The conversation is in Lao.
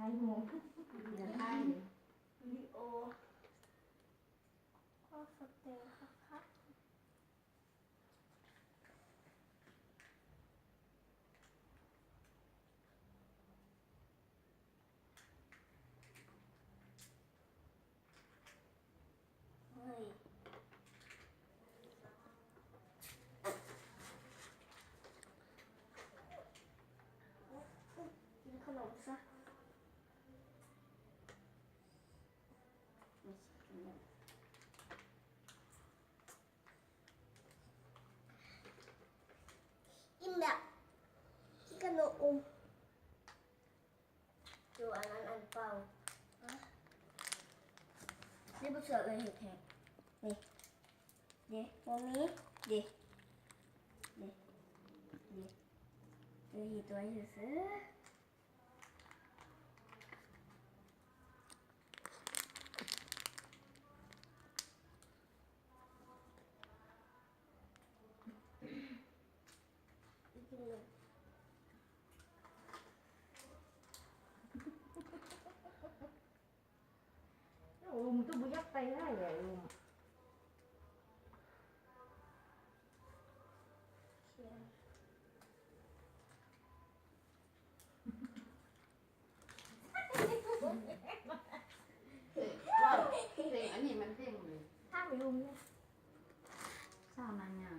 ຖ່າຍຮູບ ວິດີໂອ ຂໍສະເຕັກຄັກໆ. ເຮີ້ຍ ກິນຂະໜົມຊະ. ອີ່ມແລ້ວ ກິນຂະໜົມ. ຢູ່ອັນນັ້ນອັນເປົ່າ. ນີ້ບໍ່ເຊື່ອເອື້ອຍເຮັດໃຫ້. ນີ້ ເດ້ ບໍ່ມີ ເດ້ ເດ້ ເດ້ ເອື້ອຍເຮັດໄວ້ຊື່ໆ. ໂອ້ ມັນກໍບໍ່ຢາກໄປຫຼາຍແຫຼະລູກ. ເພງ ເພງອັນນີ້ມັນເພງເລີຍ ຖ້າໄປໂຮງຮຽນ ສາວນາງງາມ